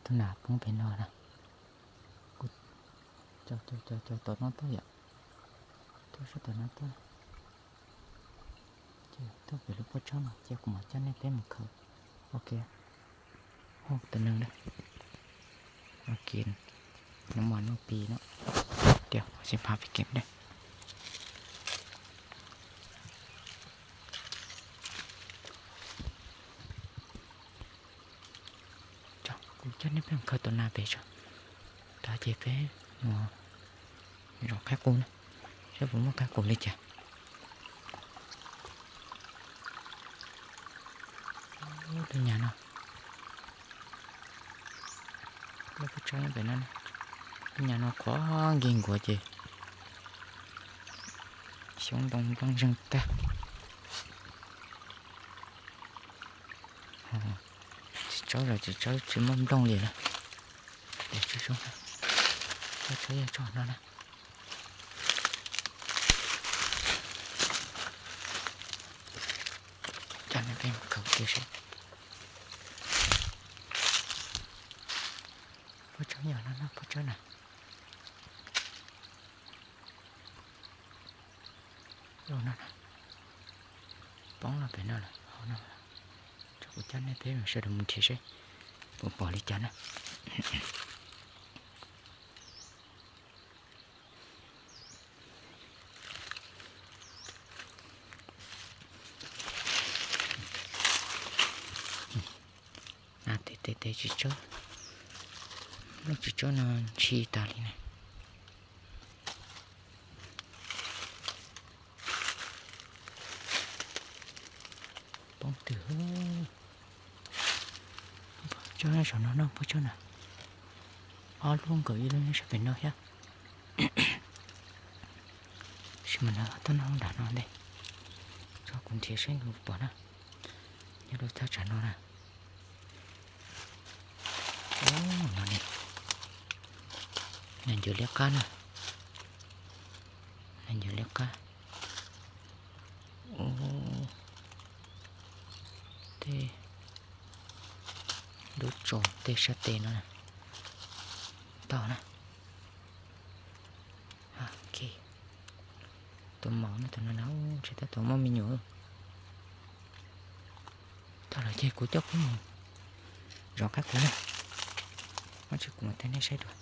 Tus nas poob pem no na. Cov, cov, cov tom no tuaj yom. Tuaj sab tom no tuaj. Ces tuaj pem lub pob tsuas no ces kuv mam coj nej peb mus khaws. Ok. Hu tus neeg na. Ok. Nws mas nws pis no. Tias tsis pab pis kev ne. Kuv coj nej peb mus khaws tus nas pem tso. Tag ces peb mus zov qaib qus na, saib puas muaj qaib qus li cas. Lub nyam no, lub pob tsuas nyob pem no, lub nyam no qhuav nkig nkuav ces xyoob ntoo nplooj zeeg tag. Tsis tsaub los tsis tsaub, tsis muaj nplooj li na. Tsis tsaub, tsis tsaub, yog tso no na. Coj nej peb mus khaws kiag seb. Pob tsuas yog no no, pob tsuas na. Ub no na, poob los pem no lawm, hauv no. Tso kuv coj nej peb mus sawv daws mus nrhiav seb puas pom li cas na. Nas tes tes tes tsis tsaub, lub tsis tsaub no ntshis tas li na. Poob twg? Pob tsuas saum no no, pob tsuas na. Ob lub nkaus ib lub nyob sab pem no thiab. Tab sis mas lawv tuaj noj nram no ntej. Tso kuv nrhiav seb nws pom na. Nyob rau thaj tsam no na. Ub, no ne. Nas ncws liab qab na. Nas ncws liab qab. Ub, tej lub tso tej sab tes no na. Tau na. Ok. Tus maum no, tus no na, ntshe tab tom muaj me nyuam. Tau lawm ces kuv coj peb mus zov qaib qus na. Tab sis kuv mam thaij nej saib dua.